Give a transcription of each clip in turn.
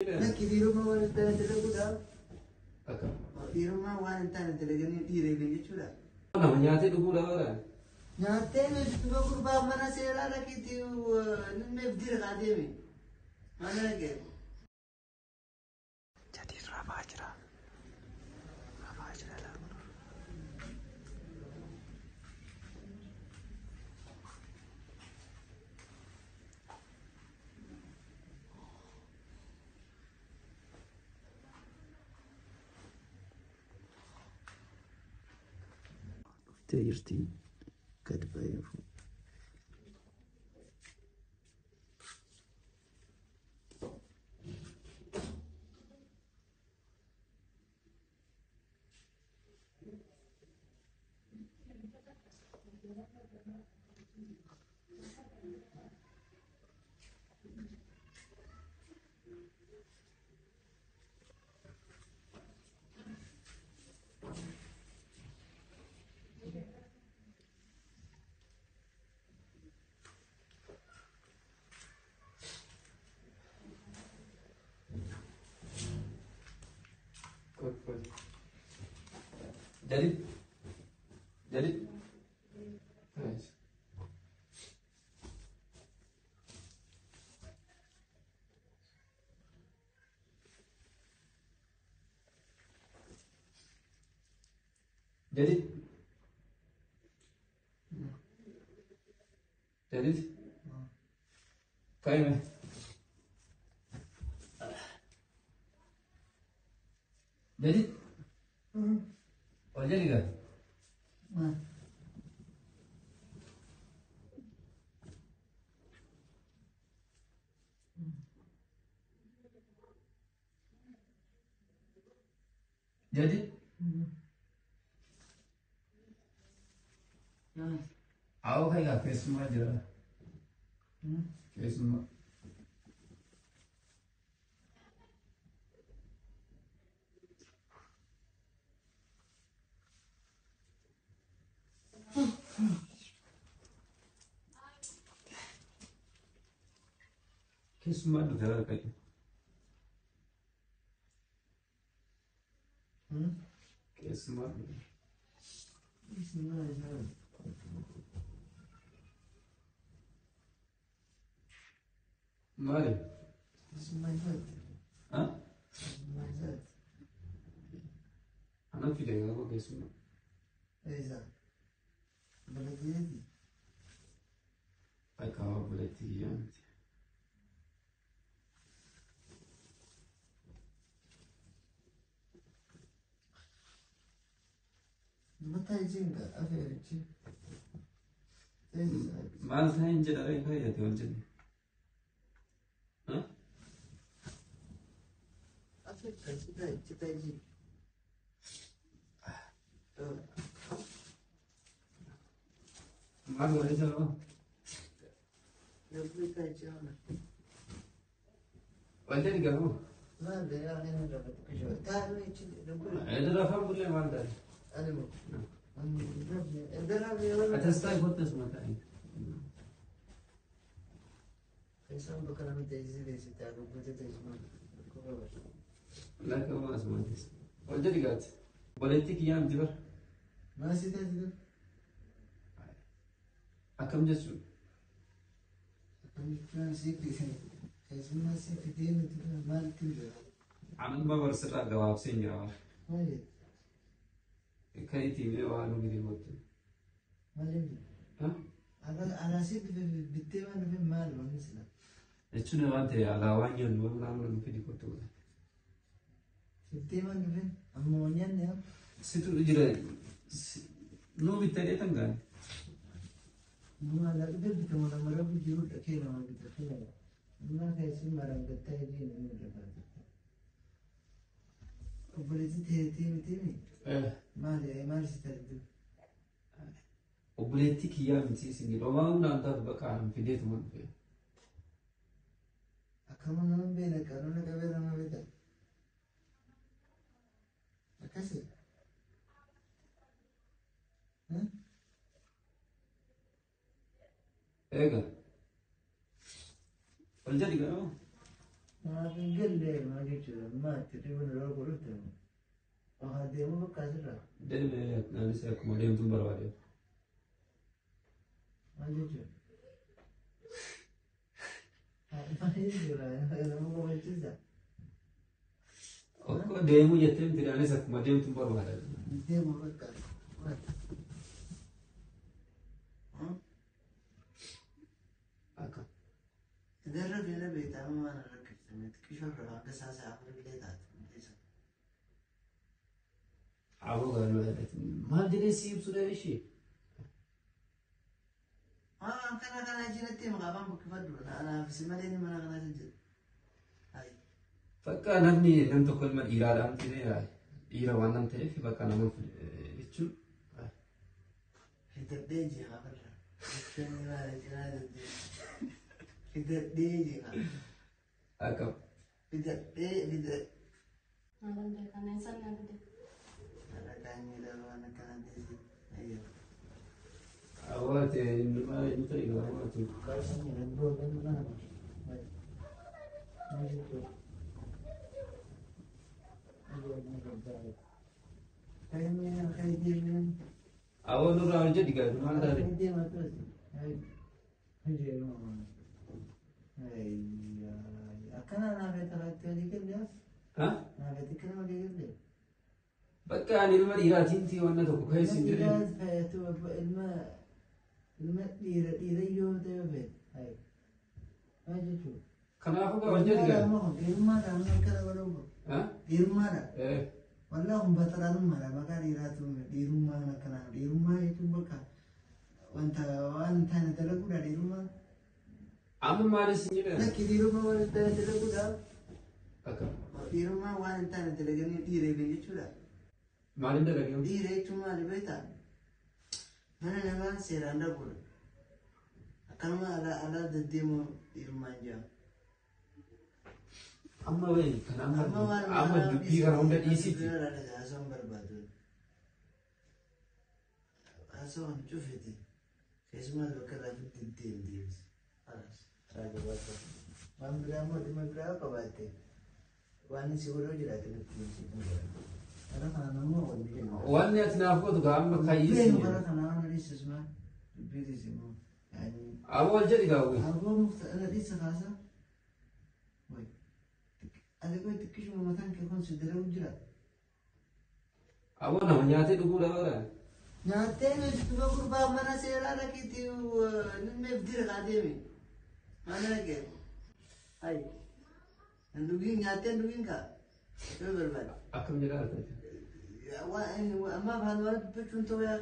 Lakki dhiirummaa waan hin taane dalaguudha. Akka. Dhiirummaa waan hin taane dalaganii dhiira eegan jechuudha. Nama nyaatee dhuguudha bara. Nyaattee dhuma gurbaa mana seeraa dhaqiitti namni dira kaa deeme. Mana dhaqee. Jadiid rafaa jira. Rafaa jira lama. Dhuftee jirti. Gad ba'ee Jadid. Jadid. Nice. Jadid. Jadid. Kaime. Jadid. Ol jedhi gaa. Jadid. Awwa kai gaa keessummaa jira. Keessummaa. Keessummaa dhufe bara kai. Keessummaa dhufe. Maali? Ha? Ana fide gaa keessummaa. Akka obboleettii kiyyaa miti. Maal ta'een jedha ree fayyade ol jedhe. Ha? Maal godhee jira? Ol jedhi garuu. Edda afaan bullee maal ta'e? Atastaa kottas mataa. Lakka maas maatis. Ol jedhi gaati. Obboleettii kiyyaa miti bara. Akkam jechuudha? Anuma barsirraa gabaabsee hin jira. Kan itti himee waan nu gidi kottu. Ha? Jechuun waan ta'e alaa waan nyaannu waan naannoo nu fidi kottu. Situ jira. Nuu bittee dheetan gaani. Obboleettii kiyyaa miti isin jedhu. Homaa hundaan taatu bakka aanan fideetuma dhufe. Akkama nama hin beekne qaanota qabee nama beektan. Akkasii. Eega. Ol jedhi garuu. Naaf hin galle maal jechuudha? Maatti dhibeen yeroo godhutti haa deemu bakka asirraa. Deemee anis akkuma deemtuun barbaade. Maal jechuudha? Maal jechuudha? Nama kofachiisa. Okkoo deemuu jettee miti anis akkuma deemtuun barbaada. Deemu bakka. Akka. Idarra keessa beektaa waan rakkifte xiqqishoo irraa hanga isaa sa'a afur illee taate. Aboo gaariin maal jedhee si ibsu dha ishee? Waan kana kana jinatti maqaa afaan buqqifadhu anaaf si malee inni mana kanaatti jira. Bakka namni nam tokko ilma dhiiraadhaan ta'e dhiira waan nam ta'eef bakka nama jechuun. Fidadhee jira barra. Fidadhee jira. Akka. Fidadhee fidadhee. Maalan beekan eessan na fide? Rakaan miidhagaa waan akkana ta'e. Awwaate inni maal inni ta'e awwaate. Awwa nurraa hojii digaatu maal taate? Akkana naaf irratti walii galee Ha? naaf akkana walii galee. Bakka ani ilma dhiiraatiin tii wanna tokko keessa hin jirre. Ilma ilma dhiira dhiira yoo ta'e feete. Maal jechuudha? Kanaafuu gaa hojii digaatu. Dhiirummaadha amma akkana godhamu. Ha? Dhiirummaadha. Eh. Wallah kun baxaraanummaadha maqaa dhiiraatu dhiirummaan akkanaa dhiirummaa jechuun bakka wanta waan hin taane dalaguudha dhiirummaa. Amma maalis hin jedhan? Lakki dhiirummaa waan hin taane dalaguudha. Akka. Dhiirummaa waan hin taane dalaganii dhiira jechuudha. Maaliin dalagee? Dhiira jechuun maali beektaa? Mana namaa seeraan dhaquudha. Akkanuma alaa alaa deddeemu dhiirummaan jedhamu. Amma wayi kan amma Amma waan amma dubbii kana hunda dhiisiti. Haasawaan barbaadu. Haasawaan cufete. Keessumaa bakka irraa deddeemu deemsi. Waan biraa immoo dhimma biraa yoo qabaatte waan si godhuu jiraate nutti himsi. Karaa kanaan immoo wanni jennu. Wanni ati naaf gootu gaa amma kayyiisi. Dubbiin karaa kanaa waan dhiisus maal? Dubbii dhiisi immoo. Aboo wal jedhi gaa wayi. Aboo mukta dhiisa kaasa. Wayi. Ati qoy xiqqishuma mataan kee kun si dalagu jira. Aboo nama nyaatee dhuguu dha bara. Nyaattee nuti gurbaa mana seeraa dhaqiitii nimmeef dira kaa deemi. Mana dhaqee. Hayi. Hin dhugiin nyaattee hin dhugiin kaa. Yoo barbaade. Akkam jedhaa argate. Amma afaan waan dubbachuun ta'uu yaa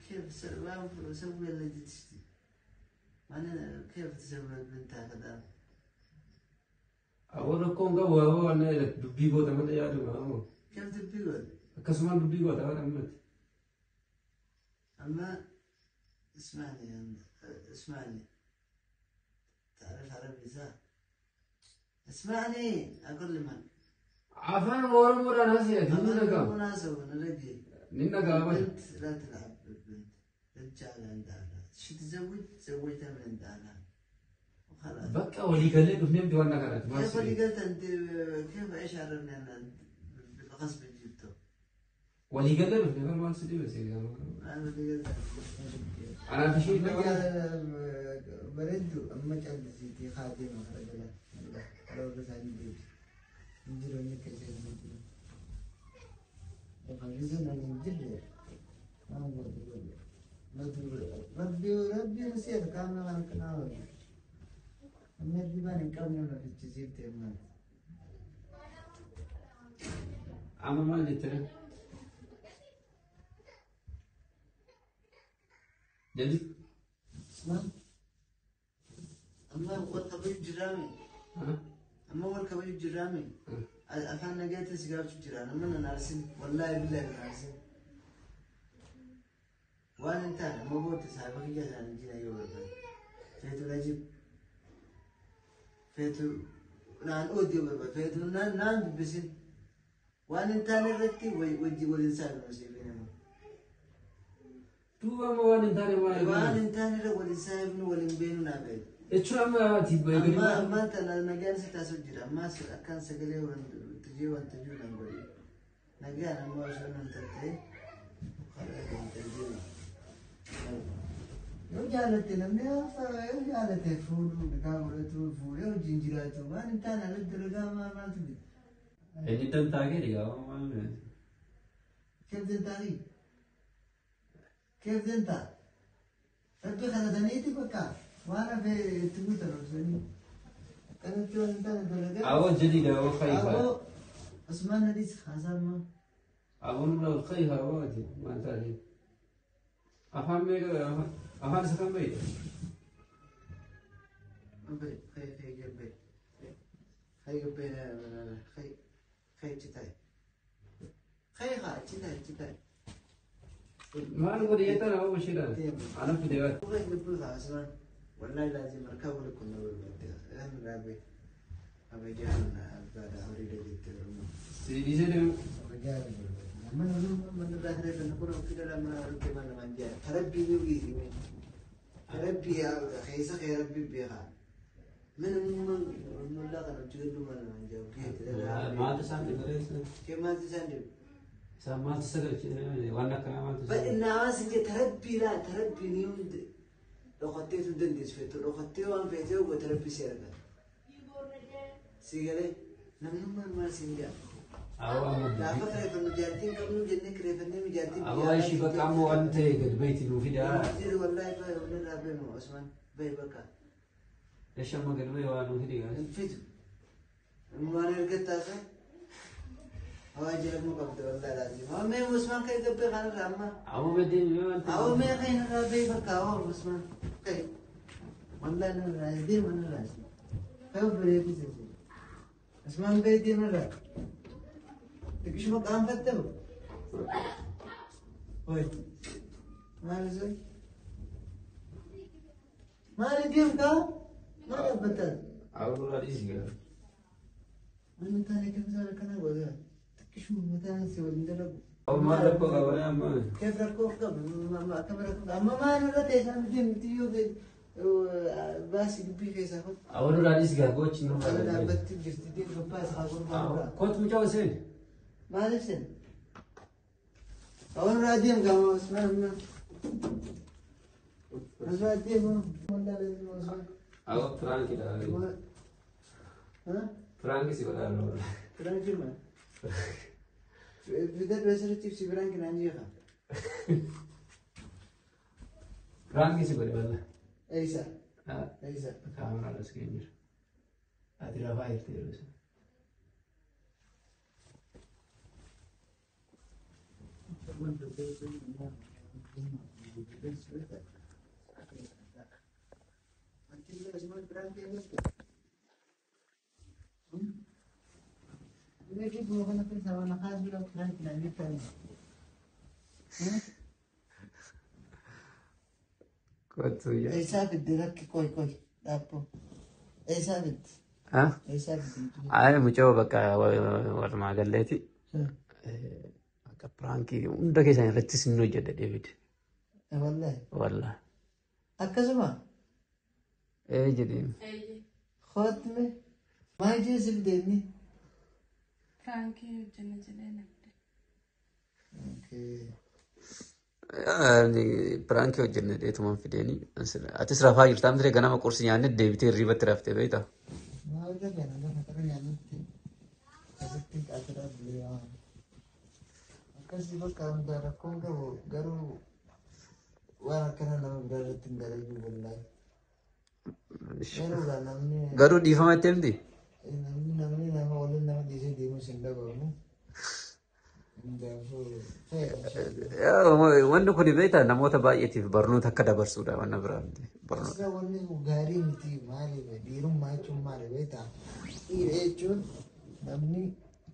كيف سوي الذي تشتي. أنا كيف تسوي البنت هكذا؟ Aboo rakkoon qabu aboo waan dubbii goota malee yaaduma aboo. كيف تبي Akkasumaan dubbii goota bara ammatti. أما اسمعني اسمعني تعرف عربي صح؟ اسمعني أقول لمن Afaan Oromoodhaan haasa'e ni dhaga'ama. مناسبة نرجع Ni dhaga'ama. البنت لا تلعب بالبنت رجال عند أهلها شو تزوج تزوجتها من عند أهلها وخلاص. Bakka walii galee dhufnee miti waan kanatti maal كيف اللي si قلت أنت كيف إيش عرفني أنا بالغصب جبته؟ Walii galee dhufnee bara maal si dhibe si أنا اللي قلت Anaaf ishee nama برد أما جلستي خادمة رجلا لو بس عندي نجرو نكسر نجرو وخلينا نجري ما نقول ربي ربي نسيت كامل أنا كناوي أما الربان كامل في الجزيرة تمام. Amma maal jettee? Jalli اسمع أما والكبير جرامي أما والكبير جرامي أفهم نجات سيجار جيران أما أنا نارسين والله بالله نارسين وأنا أنت ما بوت صاحبك جالس نجينا يوم فيتو نجيب فيتو نان أودي بربا فيتو نان نان بسين وأنا أنت نرتي وجي والإنسان مسيبين Duuba amma waan hin taane maal waan hin taane irra waliin saayifnu waliin beenu naa beeku. Jechuun amma ati gadi Amma ammaan tana nagaan si taasisu jira. Ammas akkaan sagalee tijjee wanta jiru nan godhe. Nagaan amma osoo nan tattee karaa deemtee jiru. Yoo jaalatte namni yoo jaalatte fuudhuu dhagaa godhatu fuudhee wajjin jiraatu waan hin taane alatti dalagaa maaltu jira. Inni dantaa kee dhigaa maal Keef dantaa keef dantaa rabbi kadhataniiti bakka waan hafe itti guutan obsanii akkanatti waan hin taane dalagaa. Aboo jedhi aboo khayfa. Aboo Usmaan Hadiis haasaa Aboo nurra khayfa aboo ati maal taate? Afaan meeqa afaan isa kam beekta? Bay khay khay gabbay khay gabbay khay khay chitay khay haa chitay chitay. Maal godhi jettan aboo bashiidhaan? Ana fide baate. Khay gabbay haa Usmaan wallahi laazim harkaa wali kun na barbaadde rabbi abajaan abbaadha horii dhageette Oromoo. Si dhiisee deemu. Maaltu isaan dhibe? Isaan maaltu isa galche? Waan akkanaa maaltu isa Gaafa kireeffannu jaartiin qabnu jennee kireeffannee mijaartiin Aboo ishii bakka ammoo waan ta'e gad bayti nuu fidaa. Jiru wallahi bahe walirraa beenu Osman bahe bakka. Eshi amma gad bahe waa nuu fidi gaas. Hin fidu. Maal erga taasise? Hawaa jedhamuu qabda wallahi laazim. Hawaa mee Osman ka'e gabbee kanarraa amma. Aboo baddee mee waan ta'e. Hawaa mee ka'e narraa bahe bakka hawaa Osman ka'e. Wallahi narraa deema narraa. Ka'e obboleetti sisi. Osman ka'e deema narraa. Xiqqishuma qaanfatte moo? Hoi. Maal sun? Maal deemtaa? Maal dhaabbataa? Aboo nurraa dhiisi gaa. Waan taane kamisa akkana godha. Xiqqishuma mataan si waliin dalagu. Aboo maal rakkoo qaba amma? Keef rakkoo qaba? Akkam rakkoo qaba? Amma maal irra ta'e isaan deemti yoo baasii dubbii keessaa kottu. Aboo nurraa dhiisi gaa gochi nurraa Kana gad bahe. dhaabbatti jirti deem gabbaas haa gurgurraa. Kootu mucaa Hussein. Maaliif sen? Awwan irraa deem gama Osman amma. Osman deem Osman. Aboo piraankiidha. Ha? Piraankii si godhaa jiru. Piraanki maal? Fidadhu asirratti ibsi piraanki naan jeeqa. Piraankii si godhe walla. Eessa? Eessa? Kaameraa as ga'ee jira. Ati rafaa jirti yeroo sana. Kootu yaa. Eessaa fidde rakki qoy qoy dhaabboo. Eessaa fidde? Eessaa fidde? Ayi mucoo bakka walumaa galleeti. Akka piraankii hunda keessan irrattis inni hojjedha Deevid. Wallahi. Walla. Akkasuma Ee jedheen. Eeyyee. Hootme maal jee si fide inni? Piraankii hojjenna jedhee na fide. Piraankii hojjenne dheetumaan fideeni. Atis rafaa jirta amtire ganama qursi nyaanne deebitee hirribatti raftee beektaa? Maal kana lafa qara nyaannutti asitti qaatiraa bulee waan. Akkasii bakka hunda rakkoon qabu garuu waan akkana nama biraa irratti hin dalagu wallahi. Garuu gaa namni Garuu dhiifama itti himti? namni namni nama waliin nama dhiisee deemus hin dhabamu. Hundaafuu ta'e Wanni kun beektaa namoota baay'eetiif barnoota akka dabarsuudha wanna biraa miti. Barnoota. Asirra wanni kun gaarii miti maali dhiirummaa jechuun maali beektaa? Dhiira jechuun namni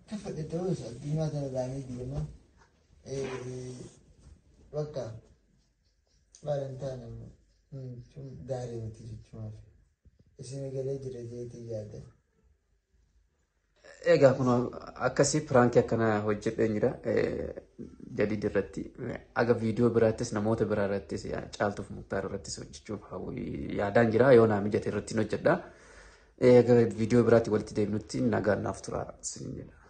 akka fedhe ta'us addunyaa kana irraa deema. Bakka waan hin taane jechuun gaarii miti jechuumaaf. Isin galee jira jeetii yaada. Egaa kun akkasii piraankii akkana hojjedheen jira. Jadiid irratti aga viidiyoo biraattis namoota biraa irrattis Caaltuuf Muktaar irrattis hojjechuuf yaadaan jira. Yoo naa mijate irratti hojjedha. Egaa viidiyoo biraatti walitti deebinutti nagaan naaf tura. Isiniin jedha.